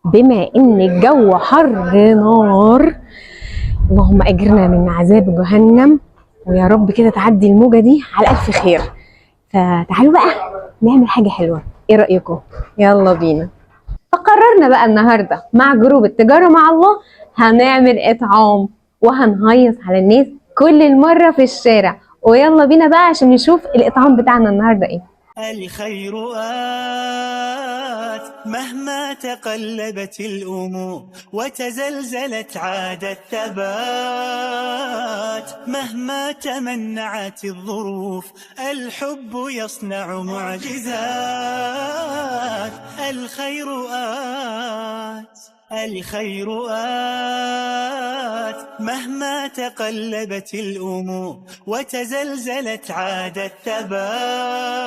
بما ان الجو حر نار، اللهم اجرنا من عذاب جهنم، ويا رب كده تعدي الموجه دي على الف خير. فتعالوا بقى نعمل حاجة حلوة، ايه رايكم؟ يلا بينا. فقررنا بقى النهارده مع group التجارة مع الله هنعمل اطعام وهنهيص على الناس كل المرة في الشارع. ويلا بينا بقى عشان نشوف الاطعام بتاعنا النهارده ايه. الخير آت مهما تقلبت الأمور وتزلزلت عاد الثبات، مهما تمنعت الظروف الحب يصنع معجزات. الخير آت، الخير آت مهما تقلبت الأمور وتزلزلت عاد الثبات،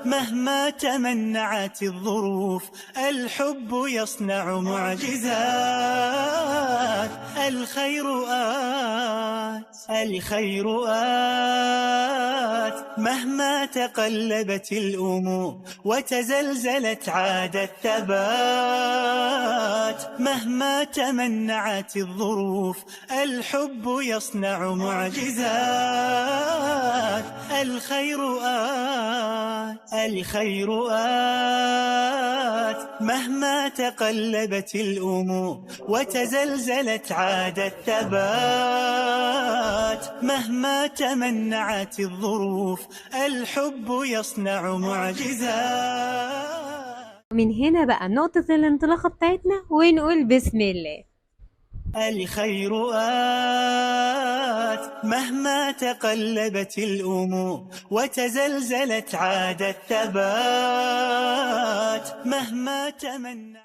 مهما تمنعت الظروف الحب يصنع معجزات. الخير آت، الخير آت مهما تقلبت الأمور وتزلزلت عاد الثبات، مهما تمنعت الظروف الحب يصنع معجزات. الخير آت، الخير آت مهما تقلبت الأمور وتزلزلت عاد الثبات، مهما تمنعت الظروف الحب يصنع معجزات. من هنا بقى نقطة الانطلاقة بتاعتنا ونقول بسم الله. الخير آت مهما تقلبت الأمور وتزلزلت عاد الثبات، مهما تمنع